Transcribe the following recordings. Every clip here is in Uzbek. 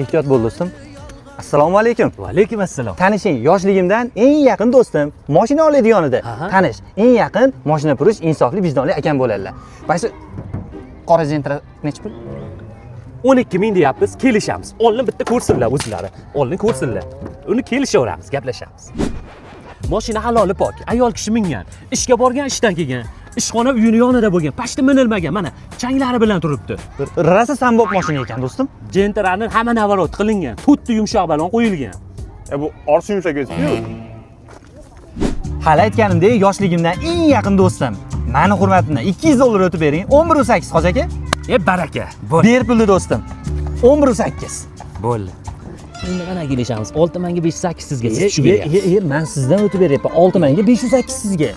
Ehtiyot bo'l, do'stim. Assalomu alaykum. Va alaykum assalom. Tanishing, yoshligimdan eng yaqin do'stim. Mashina oladi yonida. Tanish, eng yaqin mashina purish insofli, vijdonli akam bo'ladilar. Mana shu qora Gentra nechi pul? 12 ming deyapmiz, kelishamiz. Oldin bitta ko'rsinlar o'zlari. Oldin ko'rsinlar. Uni kelishaveramiz, gaplashamiz. Mashina haloli pok, ayol kishi mingan, ishga borgan, ishdan kelgan. Ishxona uyini yonida bo'lgan, pashta minilmagan, mana changlari bilan turibdi. Rosa sambob mashina ekan, do'stim. Gentrani hamma navarot qilingan, to'rtta yumshoq balon qo'yilgan. Bu orsi yumshak o'zi-ku. Hali aytganimdek, yoshligimdan eng yaqin do'stim. Mani hurmatimdan 200 dollar o'tib bering. 11.8 hoji aka. Baraka. Bo'ldi. Ber pulni, do'stim. 11.8. Bo'ldi. Endi mana kelishamiz. 6 manga 508 sizga, siz tushib beryapsiz. Men sizdan o'tib beryapman. 6 manga 508 sizga.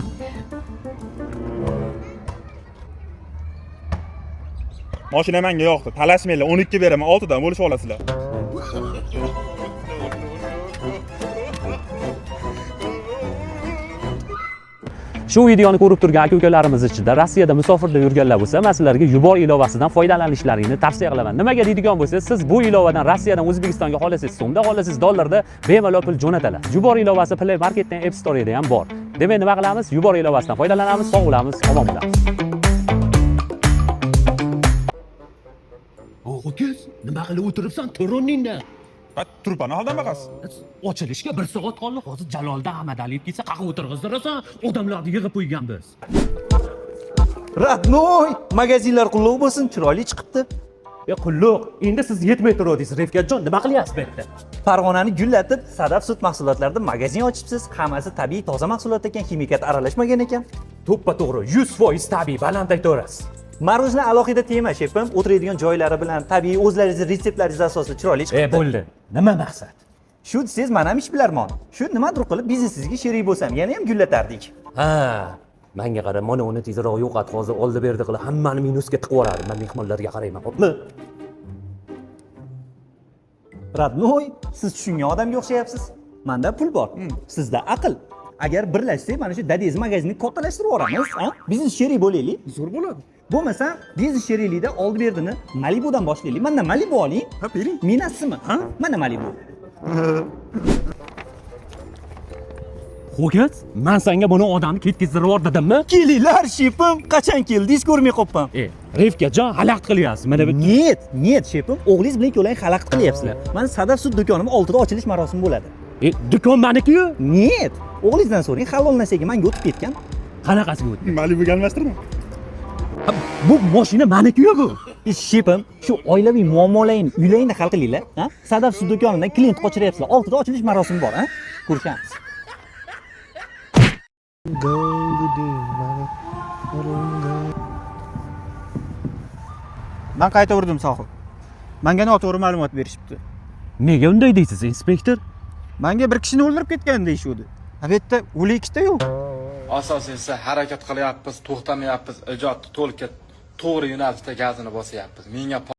Mashina menga yoqdi. Talashmanglar, 12 beraman, 6 dan bo'lishib olasizlar. Shu videoni ko'rib turgan aka-ukalarimiz ichida Rossiyada musofirda yurganlar bo'lsa, men sizlarga Yubor ilovasidan foydalanishlaringni tavsiya qilaman. Nimaga deydigan bo'lsangiz, siz bu ilovadan Rossiyadan O'zbekistonga xohlasangiz so'mda, xohlasangiz dollarda bemalol pul jo'nata olasiz. Yubor ilovasi Play Marketdan, App Store'da ham bor. Demak, nima qilamiz? Yubor ilovasidan foydalanamiz, sog' bo'lamiz, omon bo'lamiz. Ho'kiz, nima qilib o'tiribsan? Tur o'rningdan. Ha, turpani holdan baqasiz. Ochilishga 1 soat qoldi. Hozir Jalolda Ahmadaliyev kelsa, qayerga o'tirg'izdirasan? Odamlarni yig'ib qo'ygan biz. Родной, magazinlar qulluq bo'lsin, chiroyli chiqibdi. Qulluq, endi siz yetmay turuvdingiz, Rifkatjon, nima qilyapsiz bu yerda? Farg'onani gullatib, Sadaf sut mahsulotlarida magazin ochibsiz. Hammasi tabiiy toza mahsulot ekan, ximikat aralashmagan ekan. To'ppa to'g'ri, 100% tabiiy, baland aytaverasiz. Marujna alohida tema, shefim, o'tiradigan joylari bilan tabiiy o'zlaringizni retseptlaringiz asosida chiroyli chiqibdi. Bo'ldi. Nima maqsad? Shu desangiz, men ham ish bilarman. Shu nimadir qilib biznesingizga sherik bo'lsam, yana ham gullatardik. Ha, menga qara, mana uni tezroq yo'qot, hozir oldi berdi qilib hammani minusga tiqib yuboradi. Men mehmonlarga qarayman, xo'pmi? Родной, siz tushungan odamga o'xshayapsiz. Menda pul bor, sizda aql. Agar birlashsak, mana shu dadangiz magazinni kattalashtirib yuboramiz, ha? Biznes sherik bo'laylik. Zo'r bo'ladi. Bo'lmasa, biznes sheriklikda oldi berdini Malibudan boshlaylik. Mana Malibu oling. Ha, bering. Minasizmi? Ha? Mana Malibu. Ho'kiz, men senga buni odamni ketkazdirib yubor dedimmi? Kelinglar, shefim, qachon keldingiz ko'rmay qolibman. Rifkatjon, xalaqit qilyapsiz. Mana bu Нет, нет, shefim, o'g'lingiz bilan ikkovlang xalaqit qilyapsizlar. Mana Sadaf sut do'konim oltida ochilish marosimi bo'ladi. Do'kon meniki-yu. Нет, o'g'lingizdan so'rang, halol narsaga menga o'tib ketgan. Qanaqasiga o'tdi? Malibuga almashtirma. Bu mashina meniki-yu bu. Shefim, shu oilaviy muammolaringni uylaringda hal qilinglar, ha? Sadaf sut do'konidan klient qochiryapsizlar. Oltida ochilish marosimi bor, ha? Ko'rishamiz. Man qayta urdim, sohib. Manga noto'g'ri ma'lumot berishibdi. Nega unday deysiz, inspektor? Manga bir kishini o'ldirib ketgan deyishuvdi. A bu yerda o'lik ikkita yo'q. Asosiysi harakat qilyapmiz, to'xtamayapmiz, ijodni to'liq to'g'ri yo'nalishda gazini bosyapmiz. Menga